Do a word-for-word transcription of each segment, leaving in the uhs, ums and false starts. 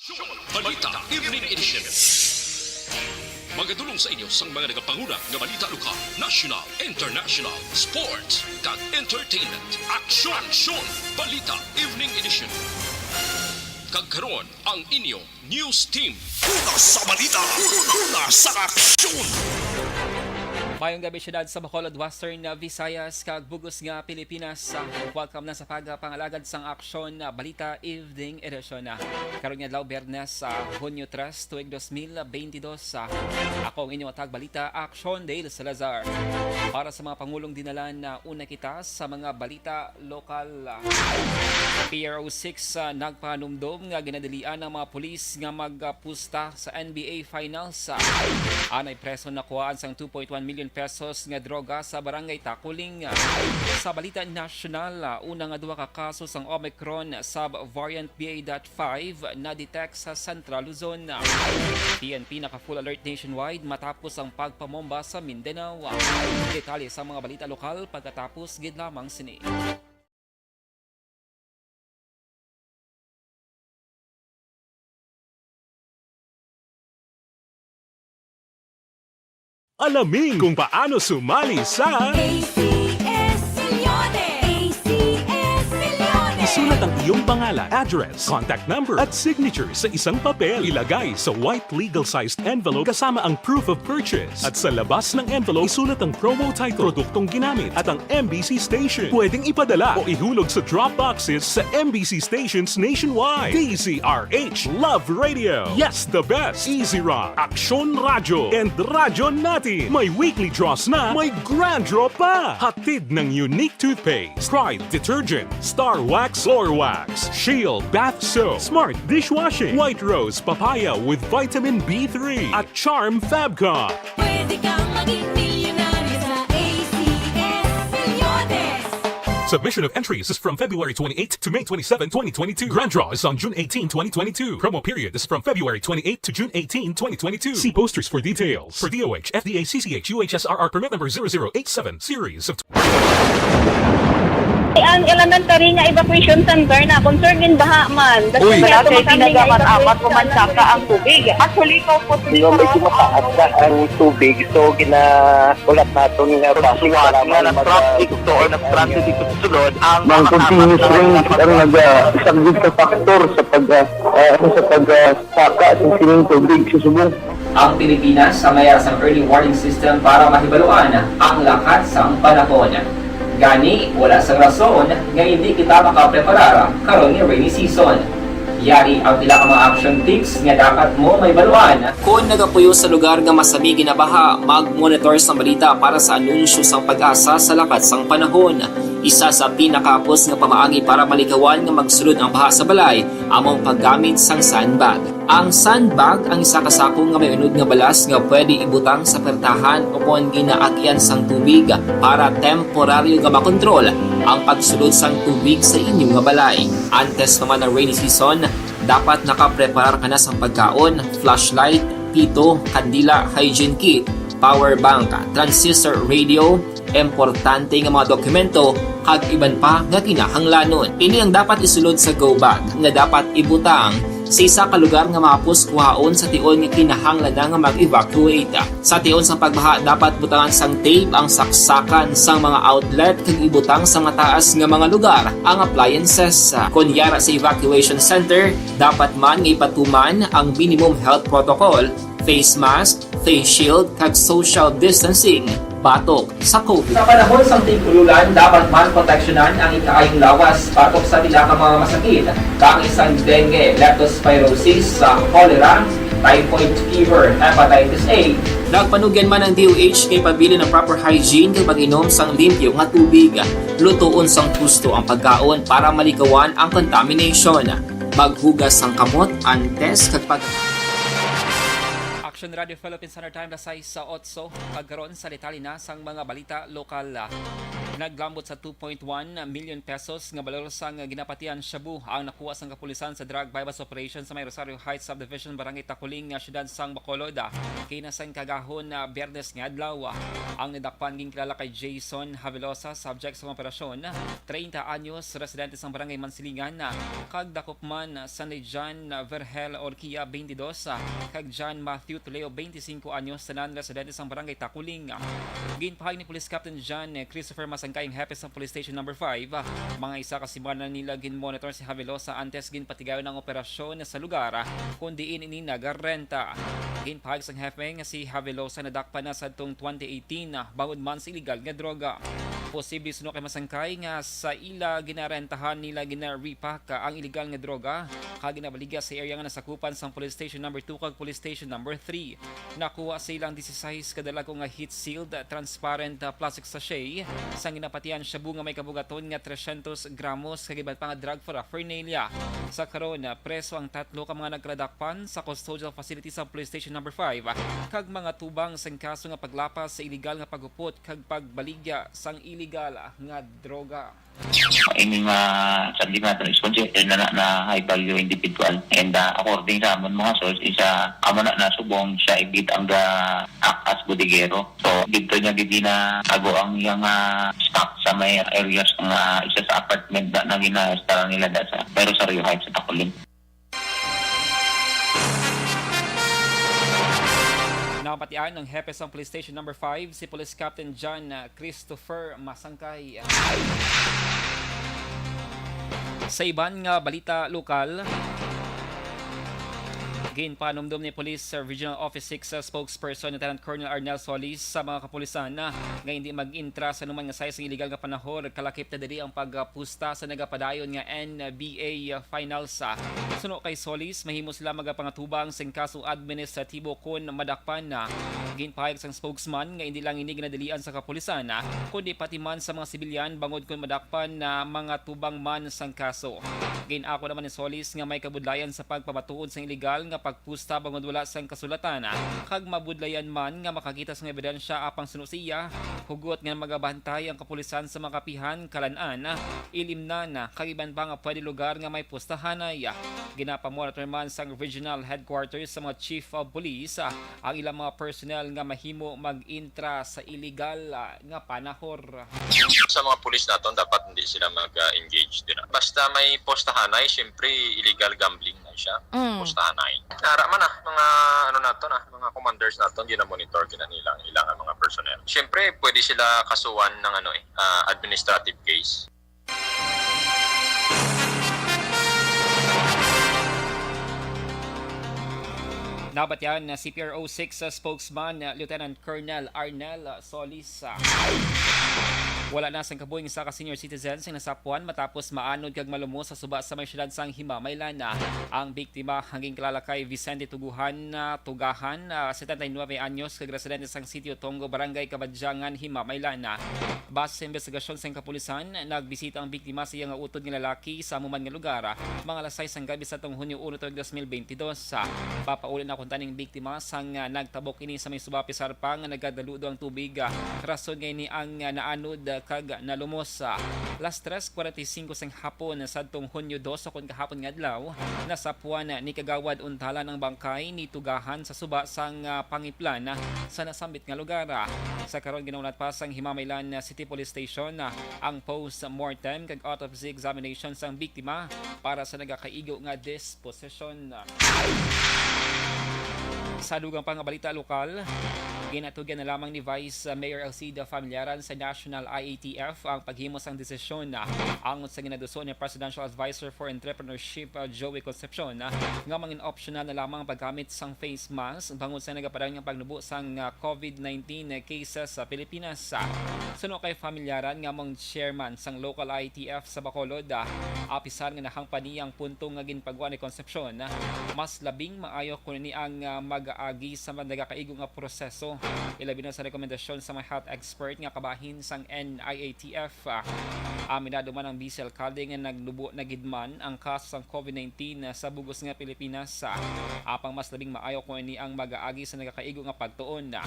Balita Evening Edition. Magadulong sa inyo sang mga nagapanguna nga balita lokal, national, international, sports, kag entertainment. Aksyon! Aksyon! Balita Evening Edition. Kag karon, ang inyo news team. Una sa balita, una sa aksyon. Mayong gabi, siyudad sa Bacolod, Western Visayas, kag bug-os nga Pilipinas. Welcome na sa pagpangalagad sang Aksyon Balita Evening Edition. Karong adlaw, Biyernes, sa Hunyo tres, tuig dos mil bentidós. Ako ang inyong tagbalita, Aksyon Dale Salazar. Para sa mga pangulong dinalan, una kita sa mga balita lokal. P R O six, ah, nagpanumdom nga ginadilian ang mga pulis nga magpusta sa N B A Finals. Anay preso nakuhaan sang two point one million pesos nga droga sa Barangay Takuling. Sa balita nasyonal, ah, una nga duha ka kaso sang Omicron sub-variant B A dot five na-detect sa Central Luzon. P N P naka-full alert nationwide matapos ang pagpamomba sa Mindanao. Detalye sa mga balita lokal pagkatapos gid lamang sini. Alamin kung paano sumali sa A C S Millones! A C S Millones! Isulat ang iyong pangalan, address, contact number, at signature sa isang papel. Ilagay sa white legal-sized envelope kasama ang proof of purchase. At sa labas ng envelope, isulat ang promo title, produktong ginamit, at ang M B C station. Pwedeng ipadala o ihulog sa drop boxes sa M B C stations nationwide. D Z R H Love Radio. Yes, the best. Easy Rock, Aksyon Radyo, and Radyo Natin. May weekly draws na, may grand draw pa. Hatid ng Unique Toothpaste, Pride Detergent, Star Wax Floor Wax, Shield Bath Soap, Smart Dishwashing, White Rose Papaya with Vitamin B three, at Charm Fabcon. Pwede kang maging milyonaryo sa A C S Millones. Submission of entries is from February twenty-eighth to May twenty-seven, twenty twenty-two. Grand draw is on June eighteen, twenty twenty-two. Promo period is from February twenty-eighth to June eighteen, twenty twenty-two. See posters for details. For D O H, F D A, C C H, U H S R R permit number zero zero eight seven, series of Ang elementary nga evacuation center na concern in baha man. Uy. Wala kay ginagamat-amat ko man saka ang tubig. Actually, ko po. Medyo mataas na ang tubig, so ginahulat naton nga traffic para nga mag-, nag-traffic to or nag-transit dito sa sulod ang Ang mga continuous kasama rain ang naga-, isang big factor sa pag, ah, ah, sa pag, ah, saka sa sining tubig sa subong. Ang Pilipinas sa mayara sang early warning system para mahibaluan ang lakat sang panahon. Gani, wala sang rason nga hindi kita makapreparar karon nga rainy season. Yari ang pila ka mga action tips nga dapat mo mahibaluan. Kon nagapuyo sa lugar nga masami ginabaha, mag-monitor sang balita para sa anunsyo sang PAGASA sa lakat sang panahon. Isa sa pinakahapos nga pamaagi para malikawan nga magsulod ang baha sa balay amo ang paggamit sang sandbag. Ang sandbag ang isa ka sako nga may unod nga balas nga pwede ibutang sa pertahan o kon ginaagyan sang tubig para temporaryo nga makontrol ang pagsulod sang tubig sa inyo nga balay. Antes pa man ang rainy season, dapat nakapreparar ka na sang pagkaon, flashlight, pito, kandila, hygiene kit, power bank, transistor radio, importante nga mga dokumento, kag iban pa nga kinahanglanon. Ini ang dapat isulod sa go bag nga dapat ibutang sa isa ka lugar nga mahapos kuhaon sa tion nga kinahanglan na nga mag-evacuate. Sa tion sang pagbaha, dapat butangan sang tape ang saksakan sang mga outlet kag ibutang sa mataas nga mga lugar ang appliances. Kon yara sa evacuation center, dapat man nga ipatuman ang minimum health protocol, face mask, face shield, kag social distancing batok sa COVID. Sa panahon sang tig-ululan, dapat man proteksyonan ang ikaayong lawas batok sa pila ka mga masakit, kaangay sang dengue, leptospirosis, sa cholera, typhoid fever, hepatitis A. Nagpanugyan man ang D O H nga ipabilin ang proper hygiene kag pag-inom sang limpyo nga tubig. Lutoon sang husto ang pagkaon para malikawan ang contamination. Maghugas sang kamot antes kag pag- Action Radio Philippines Standard Time, alas sais sa otso. Pagkaron sa detalye na sang mga balita lokal. Naglambot sa two point one million pesos nga balor sang ginapatihan shabu ang nakuha sang kapulisan sa drug buy-bust operation sa may Rosario Heights Subdivision, Barangay Taculing, nga siyudad sang Bacolod. Kina sang kagahon na Biyernes nga adlaw, ang nadakpan ginkilala kay Jason Havelosa, subject sa operasyon, treinta anyos, residente sang Barangay Mansilingan, kag dakop man Sunday John Vergel Orquia, twenty-dos, kag John Matthew Tuleo, twenty-cinco anyos, tanan residente sang Barangay Taculing. Ginpahayag ni Police Captain John Christopher Masangkay, ang hepe sang Police Station Number five, mga isa ka semana nila ginmonitor si Havelosa antes ginpatigayon ang operasyon sa lugar kung diin ini nagarenta. Ginpahayag sang hepe nga si Havelosa nadakpan na sadtong twenty eighteen bangod man sa iligal nga droga. Posible suno kay Masangkay nga sa ila ginarentahan nila gina-repack ang iligal nga droga kag ginabaligya sa area nga nasakupan sang Police Station Number two kag Police Station Number three. Nakuha sa ila ang disisais ka dalago nga heat-sealed, transparent, ah, plastic sachet sang ginapatihan shabu nga may kabugaton nga tresyentos gramos kag iban pa nga drug paraphernalia. Sa karon, ah, preso ang tatlo ka mga nagkadakpan sa custodial facility sa Police Station Number five, ah, kag mga tubang sang kaso nga paglapas sa iligal nga paghupot kag pagbaligya sang iligal, ah, nga droga. Ini nga subject naton is considered na, na, na high value individual. And, ah, according sa amon mga source, isa amo na nasubong siya igid ang ga-act as bodegero. So, dito niya gid ginatago ang iyang, ah, stock sa may areas nga isa sa apartment na, na gina-stay nila da sa may Rosario Heights sa Taculing. Nabatian ang hepe sang Police Station Number five, si Police Captain John, ah, Christopher Masangkay. Sa iban nga balita lokal, ginpanumdom ni Police Regional Office six, ah, spokesperson Lieutenant Colonel Arnel Solis sa mga kapulisan, ah, nga hindi mag-intra sa anuman nga size nga iligal nga panahor, kalakip na diri ang pagpusta sa nagapadayon nga N B A finals. Suno kay Solis, mahimo sila magapangatubang sing kaso administratibo kon madakpan na. Ginpahayag sang spokesman nga hindi lang ini ginadilian sa kapulisan, kundi pati man sa mga sibilyan bangod kon madakpan na mga tubang man sang kaso. Gin-ako naman ni Solis nga may kabudlayan sa pagpamatuod sang iligal nga pagpusta bangod wala sang kasulatan, kag mabudlayan man nga makakita sang ebidensya apang suno sa iya, hugot nga magabantay ang kapulisan sa mga kapihan, kalan-an, ilimnan, kag iban pa nga pwede lugar nga may pustahanay. Ginapamonitor man sang regional headquarters sa mga chief of police, ah, ang ilang mga personnel nga mahimo mag-intra sa iligal, ah, nga panahor. Sa mga pulis naton, dapat hindi sila mag-engage dira. Basta may pustahanay, siyempre, illegal gambling na siya. Mm. Pustahanay. Ara man na, mga, ano naton, ah, mga commanders naton, gina-monitor gina nila ang ilang mga personnel. Siyempre, pwede sila kasuhan ng, ano, eh, ah, administrative case. Nabatian na C P R O six, uh, spokesman, uh, Lieutenant Colonel Arnel, uh, Solis, uh, wala na sang kabuhi ang isa ka senior citizen sing nasapuan matapos maanod kag malumos sa suba sa may siyudad sang Himamaylan. Uh, ang biktima, ang ginkilala kay Vicente Tuguhan, uh, Tugahan, uh, setenta y nuebe anyos, kag residente sang Sitio Tonggo, Barangay Kabadyangan, Himamaylan. Uh, base sa investigasyon sang kapulisan, nagbisita ang biktima sa iya nga utod nga lalaki sa amo man nga lugar, uh, mga alas sais sang gabi sa tong Hunyo uno tuig dos mil bentidós. Papauli na kuntani ang biktima sang, ah, nagtabok ini sa may suba, apisar pa nga nagadaludo ang tubig, ah, rason nga ini ang, ah, naanod, ah, kag nalumos. Ah, las tres cuarenta y cinco sang hapon sadtong Hunyo dos, o kon kahapon nga adlaw, nasapuan ni Kagawad Untalan ang bangkay ni Tugahan sa suba sang, ah, pangiplan, ah, sa nasambit nga lugar. Ah, sa karon, ginaunat pa sang Himamaylan, ah, City Police Station, ah, ang post-mortem kag autopsy examination sang biktima para sa nagakaigo nga disposisyon. Sa dugang pa nga balita lokal, ginatugyan na lamang ni Vice Mayor Alcida Familiaran sa National I A T F ang paghimo sang desisyon angot sa ginaduso ni Presidential Advisor for Entrepreneurship, uh, Joey Concepcion, uh, nga mangin optional na lamang ang paggamit sang face mask bangod sa nagapadayon nga pagnubo sang, uh, COVID nineteen cases sa Pilipinas. Uh, suno kay Familiaran nga among chairman sang local I A T F sa Bacolod, ah, apisar nga nahangpan niya ang punto nga ginpagwa ni Concepcion, ah, mas labing maayo kon ini ang, ah, mag-agi sa nagakaigo nga proseso ilabi na sa rekomendasyon sa mga health expert nga kabahin sang N I A T F. Aminado man ang Vice Alcalde nga nagnubo na gid man ang kaso sang COVID nineteen sa bug-os nga Pilipinas. Apang mas labing maayo kung ini ang mag-aagi sa nagakaigo nga pagtuon.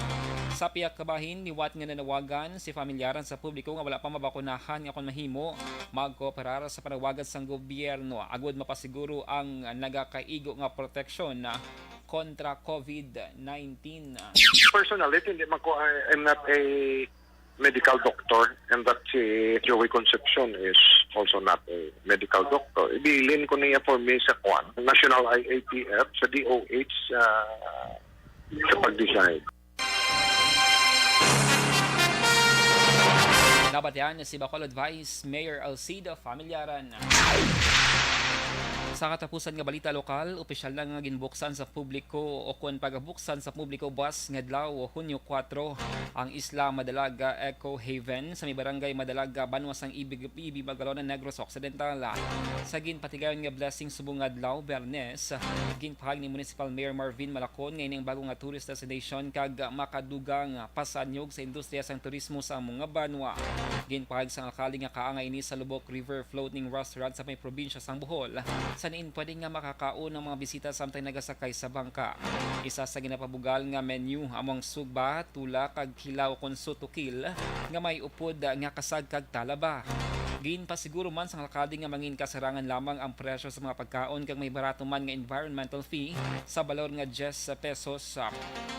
Sa pihak kabahin, liwat nga nanawagan si pamilyaran sa publiko nga wala pa mabakunahan nga kon mahimo, magkooperar sa panawagan sang gobyerno agud mapasiguro ang nagakaigo nga proteksyon kontra COVID nineteen. Personally, hindi man ko, I, I'm not a medical doctor, and that si Joey Concepcion is also not a medical doctor. Ibilin ko niya for me sa kwan, National I A T F, sa D O H, ah, sa pag-decide. Nabatian si Bacolod Vice Mayor Alcida Familiaran. Sa katapusan nga balita lokal, opisyal na nga ginbuksan sa publiko o kon pagabuksan sa publiko buas nga adlaw, Hunyo kuwatro, ang Isla Madalaga Eco Haven sa may barangay Madalaga, banwa sang Ibig, Ibig Magalona, Negros Occidental. Sa ginpatigayon nga blessing subong nga adlaw, Biyernes, ginpahayag ni Municipal Mayor Marvin Malacon nga ini ang bago nga tourist destination kag makadugang pasanyog sa industriya sang turismo sa amo nga banwa. Ginpahayag sang alkalde nga kaangay ini sa Lubok River Floating Restaurant sa may probinsya sang Bohol, sa diin pwede nga makakaon ang mga bisita samtang nagasakay sa bangka. Isa sa ginapabugal nga menu amo ang sugba, tula, kag kilaw kon sutukil nga may upod nga kasag kag talaba. Ginpasiguro man sang alkalde nga mangin kasarangan lamang ang presyo sa mga pagkaon kag may barato man nga environmental fee sa balor nga diyes pesos.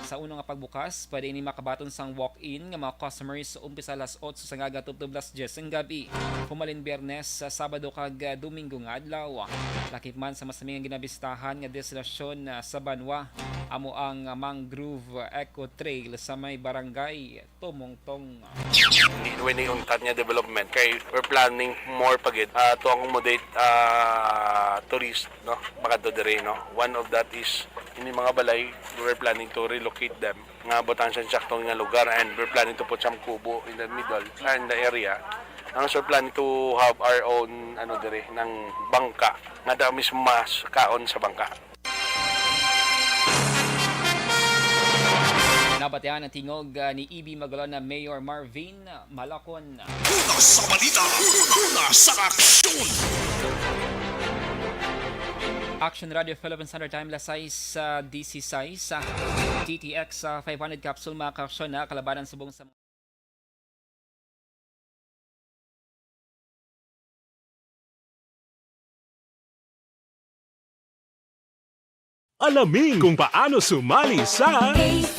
Sa uno nga pagbukas, pwede ini makabaton sang walk-in nga mga customers umpisa alas otso sang aga tubtob alas diyes sang gabi. Humalin Biyernes, Sabado kag Domingo nga adlaw. Lakip man sa mas nga ginabistahan nga destinasyon sa banwa, amo ang Mangrove Eco Trail sa may barangay Tumongtong. When they untat nga development, kay we're planning more pa gid, ah, to accommodate, ah, tourist, no, makadto diri, no. One of that is ini mga balay, we're planning to relocate them nga butang sa sakto nga lugar, and we're planning to put some kubo in the middle, ah, in the area. Ang so planning to have our own, ano, diri, ng bangka, nga da mismo mas kaon sa bangka. Nabatian ang tingog, ah, ni E B Magalona Mayor Marvin Malacon. Una sa balita, una sa aksyon. Action Radio Philippine Standard Time, las sais, ah, dieciséis, ah, D T X, ah, five hundred capsule, mga kaaksyon, na kalabanan subong sa Alamin kung paano sumali sa A C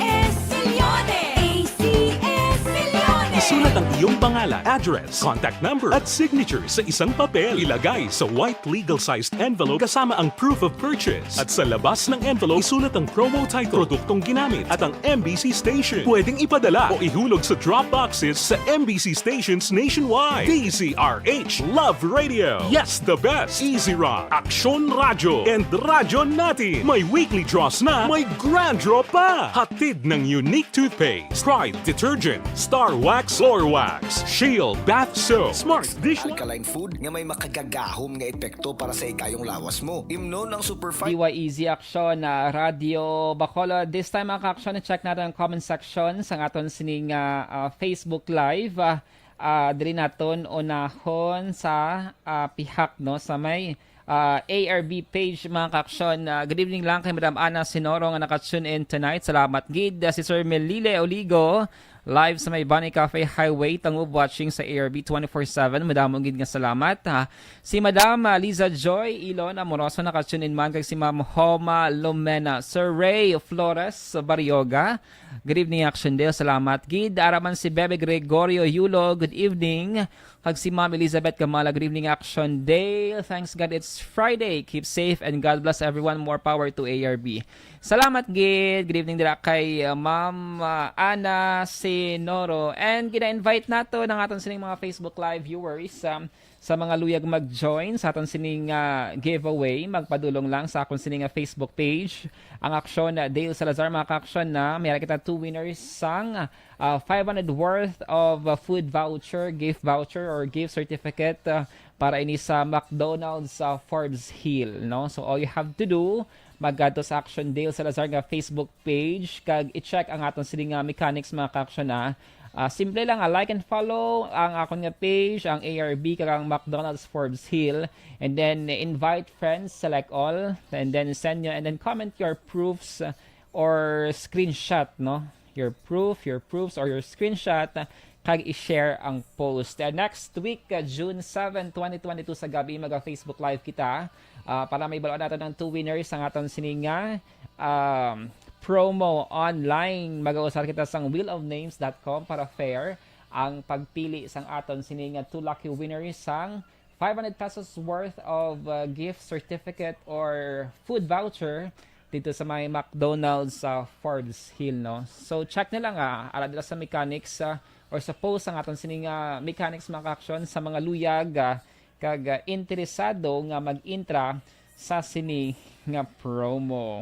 S Milyones! A C S Milyones! Isulat ang iyong pangalan, address, contact number, at signature sa isang papel. Ilagay sa white legal-sized envelope kasama ang proof of purchase. At sa labas ng envelope, isulat ang promo title, produktong ginamit, at ang M B C station. Pwedeng ipadala o ihulog sa drop boxes sa M B C stations nationwide. D Z R H, Love Radio. Yes, the best. Easy Rock, Aksyon Radyo, and Radyo Natin. May weekly draws na, may grand draw pa. Hatid ng Unique Toothpaste, Pride Detergent, Star Wax, Floor Wax, Shield Bath Soap, Smart Dishwasher. Alkaline food nga may makagagahom nga epekto para sa ikayong lawas mo. Imnon ang Superfine. D Y E Z Aksyon, ah, Radyo Bacolod. This time, mga kaaksyon, i-check natin ang comment section sa aton sining, ah, ah, Facebook Live. Ah, ah, diri naton unahon sa, ah, pihak, no, sa may, ah, A R B page, mga kaaksyon. Ah, good evening lang kay Madam Ana Sinoro nga naka-tune in tonight. Salamat gid. Ah, si Sir Melile Oligo, live sa may Bunny Cafe Highway, Tangub, watching sa A R B twenty-four seven. Madamo gid nga salamat, ha. Si Madam, ah, Liza Joy Ilon Amoroso, naka-tune in man, kag si Ma'am Homa Lomena. Sir Ray Flores Barrioga, good evening, Action Dale. Salamat gid. Ara man si Bebe Gregorio Yulo, good evening. Kag si Ma'am Elizabeth Gamala, good evening, Action Dale. Thanks God it's Friday. Keep safe and God bless everyone. More power to A R B. Salamat gid. Good evening dira kay, uh, Ma'am, uh, Ana Sinoro. And gina-invite nato ang aton sining mga Facebook Live viewers, um, sa mga luyag mag-join sa aton sining, uh, giveaway. Magpadulong lang sa akon sining, uh, Facebook page, ang Aksyon, uh, Dale Salazar. Mga ka-aksyon, na may kita two winners sang, uh, five hundred worth of, uh, food voucher, gift voucher, or gift certificate, uh, para ini sa McDonald's, uh, Forbes Hill, no? So, all you have to do, Magkadto sa Action Dale Salazar nga Facebook page kag i-check ang aton sini nga mechanics, mga ka-action, ah. Ah, simple lang, ah, like and follow ang akon nga page, ang A R B kag ang McDonald's Forbes Hill, and then invite friends, select all, and then send nyo, and then comment your proofs, uh, or screenshot, no? Your proof, your proofs, or your screenshot, uh, kag i-share ang post. Uh, next week, uh, June seven, twenty twenty-two, sa gabi, maga-Facebook Live kita, uh, para may baluan natin ang two winners sang aton sini nga, um, promo online. Magausar kita sang wheel of names dot com para fair ang pagpili sang aton sini nga two lucky winners sang five hundred pesos worth of, uh, gift certificate or food voucher dito sa may McDonald's sa Forbes Hill, no? So, check nila nga, ara dira sa mechanics, uh, or sa post ang aton sini nga mechanics, mga ka-action, sa mga luyag, uh, kag, uh, interesado nga mag-intra sa sini nga promo.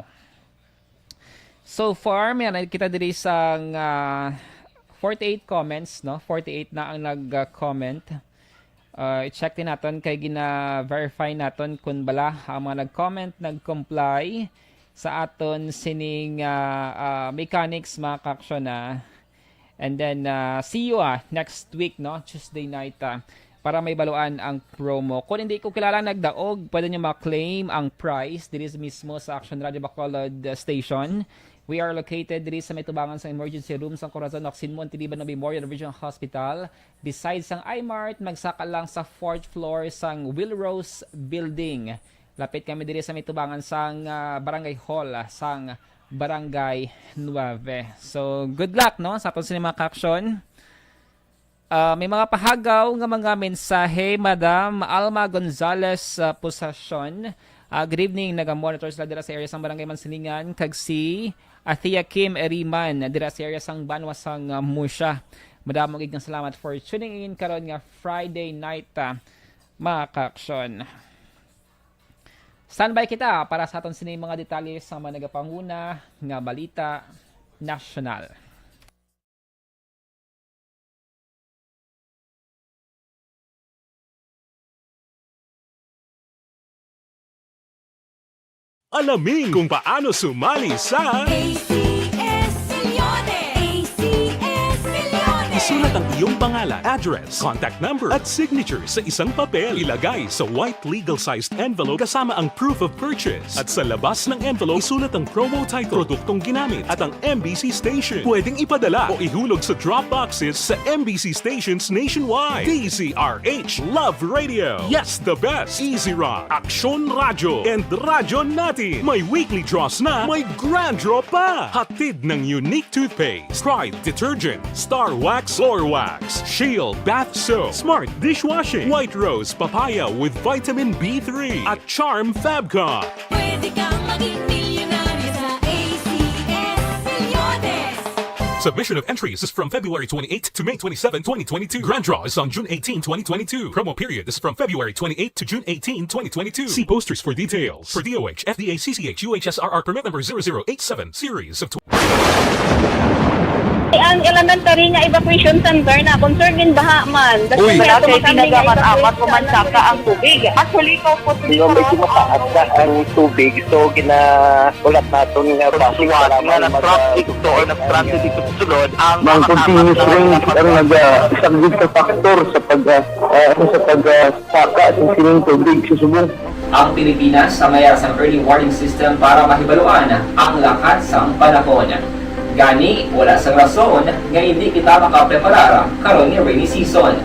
So far, may nakita diri sang, ah, forty-eight comments, no? Forty-eight na ang nag-comment. Ah, i-check din naton kay gina-verify naton kung bala ang mga nag-comment, nag-comply sa aton sining, ah, ah, mechanics, mga ka-action, ah. And then, ah, see you, ah, next week, no? Tuesday night, ah, para may baluan ang promo. Kung hindi ko kilala nagdaog, pwede nyo ma-claim ang prize diri mismo sa Action Radio Bacolod, ah, station. We are located diri sa may tubangan sa emergency room sa Corazon Oxin Montiliban Memorial Regional Hospital. Beside sang iMart, magsaka lang sa fourth floor sang Will Rose Building. Lapit kami diri sa may tubangan sang, ah, Barangay Hall, ah, sang Barangay Nueve. So, good luck, no, sa aton sini mga ka-action. Ah, may mga pahagaw nga mga mensahe, Madam Alma Gonzalez, ah, Posacion. Ah, good evening, naga-monitor sila dira sa area sang Barangay Mansilingan, kag si Athea Kim Eriman dira sa area sang Banwa sang, ah, Musha. Madamo gid nga salamat for tuning in karon nga Friday night, ah, mga ka-action. Standby kita para sa aton sini mga detalye sa mga nagapanguna nga balita nasyonal. Alamin kung paano sumali sa A C S Milyones! A C S Milyones! Isulat ang iyong pangalan, address, contact number, at signature sa isang papel. Ilagay sa white legal-sized envelope kasama ang proof of purchase. At sa labas ng envelope, isulat ang promo title, produktong ginamit, at ang M B C station. Pwedeng ipadala o ihulog sa drop boxes sa M B C stations nationwide. D Z R H, Love Radio. Yes, the best. Easy Rock, Aksyon Radyo, and Radyo Natin. May weekly draws na, may grand draw pa. Hatid ng Unique Toothpaste, Pride Detergent, Star Wax Floor Wax, Shield Bath Soap, Smart Dishwashing, White Rose Papaya with Vitamin B three, at Charm Fabcon. Pwede kang maging milyonaryo sa A C S Milyones. Submission of entries is from February twenty-eighth to May twenty-seven, twenty twenty-two. Grand draw is on June eighteen, twenty twenty-two. Promo period is from February twenty-eighth to June eighteen, twenty twenty-two. See posters for details. For D O H, F D A, C C H, U H S R R permit number zero zero eight seven, series of Ang elementary nga evacuation center na concern in baha man. Uy. Wala kay ginagamat-amat, human saka ang tubig. Actually, ikaw po, Yung medyo mataas na ang tubig, so ginahulat naton nga base nga para na mag- traffic to or nag-transit dito sa sulod ang Ang mga continuous tama rain na ang nagasaglit sa factor sa pag, ah, ah, sa pag, ah, saka sa sining tubig sa subong. Ang Pilipinas ang may sang early warning system para mahibaluan ang lakat sang panahon. Gani, wala sang rason nga hindi kita makapreparar karon nga rainy season.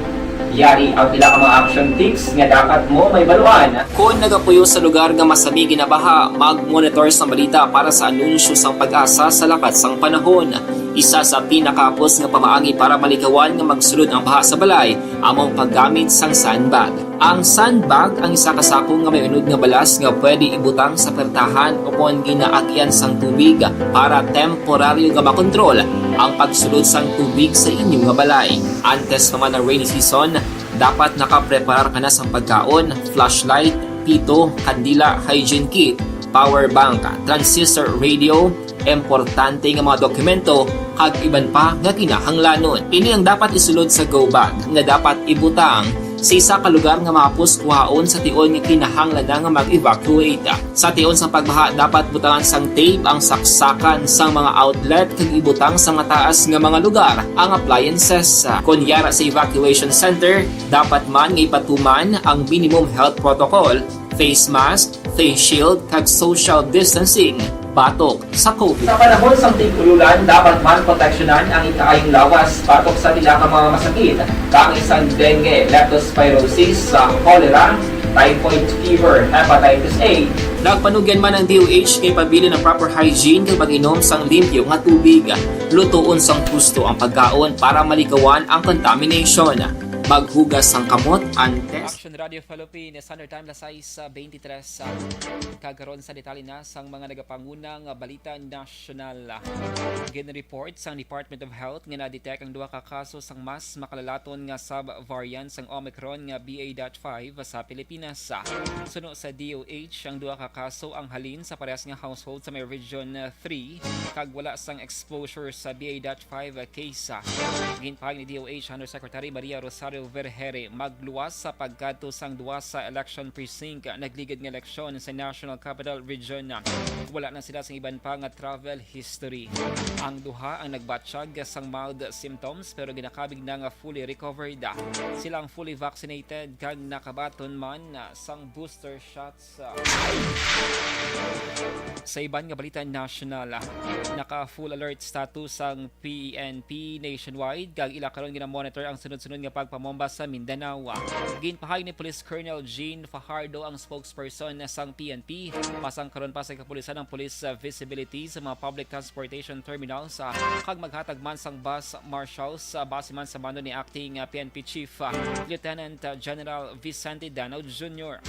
Yari ang pila ka mga action tips nga dapat mo mahibaluan. Kon nagapuyo sa lugar nga masami ginabaha, mag-monitor sang balita para sa anunsyo sang PAGASA sa lakat sang panahon. Isa sa pinakahapos nga pamaagi para malikawan nga magsulod ang baha sa balay amo ang paggamit sang sandbag. Ang sandbag ang isa ka sako nga may unod nga balas nga pwede ibutang sa pertahan ukon ginaagyan sang tubig para temporaryo nga makontrol ang pagsulod sang tubig sa inyo nga balay. Antes pa man ang rainy season, dapat nakapreparar ka na sang pagkaon, flashlight, pito, kandila, hygiene kit, power bank, transistor radio, importante nga mga dokumento, kag iban pa nga kinahanglanon. Ini ang dapat isulod sa go bag nga dapat ibutang Sa isa ka lugar nga mahapos kuhaon sa tion nga kinahanglan na nga mag-evacuate. Sa tion sang pagbaha, dapat butangan sang tape ang saksakan sang mga outlet kag ibutang sa mataas nga mga lugar ang appliances. Kon yara sa evacuation center, dapat man nga ipatuman ang minimum health protocol, face mask, face shield, kag social distancing batok sa COVID. Sa panahon sang tig-ululan, dapat man proteksyonan ang ikaayong lawas batok sa pila ka mga masakit, kaangay sang dengue, leptospirosis, sa cholera, typhoid fever, hepatitis A. Nagpanugyan man ang D O H nga ipabilin ang proper hygiene kag pag-inom sang limpyo nga tubig. Lutoon sang husto ang pagkaon para malikawan ang contamination. Maghugas sang kamot antes. Action Radio Philippines, Standard Time, alas sais, ah, twenty-three, ah, kag karon sa detalye na sang mga nagapanguna nga balita nasyonal. Gin-report sang Department of Health nga na-detect ang duha ka kaso sang mas makalalaton nga sub-variant sang Omicron nga B A dot five sa Pilipinas. Suno sa D O H, ang duha ka kaso ang halin sa parehas nga household sa may Region three, kag wala sang exposure sa B A dot five case. Ginpahayag ni D O H Undersecretary Maria Rosario Vergeire, magluwas sa pagkadto sang duwa sa election precinct nagligid nga eleksyon sa National Capital Region. Wala na sila sang iban pa nga travel history. Ang duha ang nagbatyag sang mild symptoms pero ginakabig na nga fully recovered. Sila ang fully vaccinated kag nakabaton man sang booster shots. Sa iban nga balita nasyonal, naka full alert status ang P N P nationwide, kag ila karon ginamonitor ang sunod-sunod nga pagpamomba sa Mindanao. Ginpahayag ni Police Colonel Jean Fajardo, ang spokesperson sang P N P, pasang karon pa sa kapulisan ang police, ah, visibility sa mga public transportation terminals, ah, kag maghatag man sang bus marshals, ah, base man sa mando ni Acting, ah, P N P Chief, ah, Lieutenant, ah, General Vicente Dano Junior.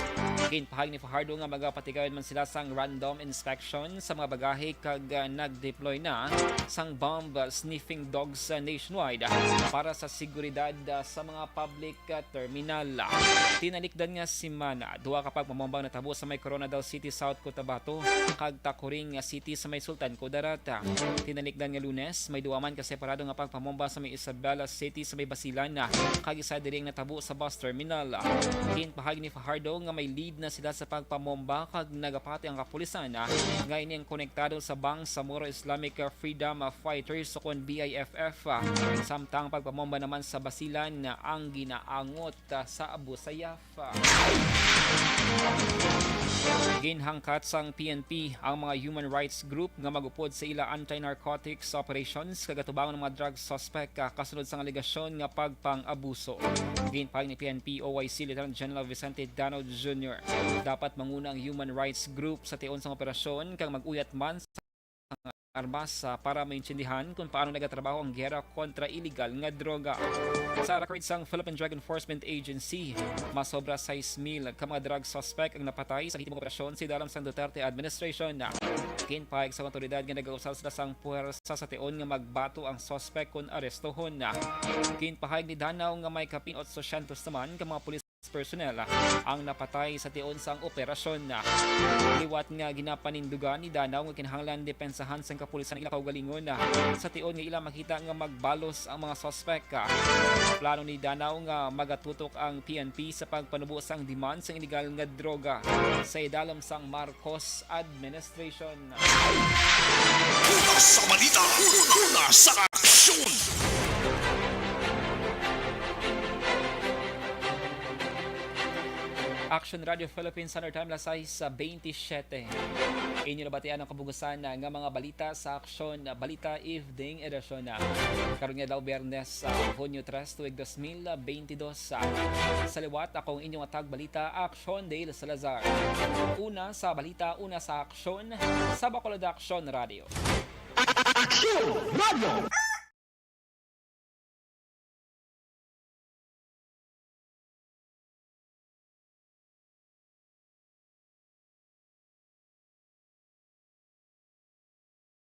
Ginpahayag ni Fajardo nga magapatigayon man sila sang random inspection sa mga bagahe kag, ah, nag-deploy na sang bomb sniffing dogs, ah, nationwide, ah, para sa seguridad, ah, sa mga public, ah, terminal. Tinalikdan nga semana, duha ka pagpamomba ang natabo sa may Koronadal City, South Cotabato, kag Tacuring, ah, City sa may Sultan Kudarat. Tinalikdan nga Lunes, may duha man ka separado nga pagpamomba sa may Isabela City sa may Basilan, ah, kag isa diri ang natabo sa bus terminal. Ginpahayag ni Fajardo nga may lead na sila sa pagpamomba kag nagapati ang kapulisan, ah, nga ini ang konektado sa Bangsamoro Islamic, ah, Freedom, ah, Fighters o kon B I F F, ah, samtang pagpamomba naman sa Basilan, ah, ang ginaangot, ah, sa Abu Sayyaf. Ginhangkat sang P N P ang mga human rights group nga mag-upod sa ila anti-narcotics operations kag atubangon ang mga drug suspect, ah, kasunod sang alegasyon nga pagpang-abuso. Ginpahayag ni P N P O I C Lieutenant General Vicente Dano Junior, dapat manguna ang human rights group sa tion sang operasyon kag mag-uyat man sa armas, ah, para maintindihan kung paano nagatrabaho ang giyera kontra iligal nga droga. Sa record sang Philippine Drug Enforcement Agency, mas sobra sais mil ka mga drug suspect ang napatay sa lehitimong operasyon sa idalom sang Duterte administration. Ginpahayag sa awtoridad nga nagausal sila sang puwersa sa tion nga magbato ang suspect kon arestohon. Ginpahayag ni Danaw nga may kapin otsosyentos naman ka mga pulis personnel ang napatay sa tion sang operasyon. Liwat nga ginapanindugan ni Danaw nga kinahanglan depensahan sang kapulisan ang ila kaugalingon sa tion nga ila makita nga magbalos ang mga suspek. Plano ni Danaw nga magatutok ang P N P sa pagpanubo sang demand sang iligal nga droga sa idalom sang Marcos administration. Una sa balita, una sa aksyon. Action Radio Philippines, Standard Time, alas sais sa twenty-seven. Inyo nabatian ang kabugusan nga mga balita sa Action Balita Evening Edition. Karon nga daw Biyernes, sa Hunyo tres, tuig dos mil bentidós. Sa liwat, ako ang inyong atag balita, Action Dale Salazar. Una sa balita, una sa aksyon, sa Bacolod Action Radio. Action Radio!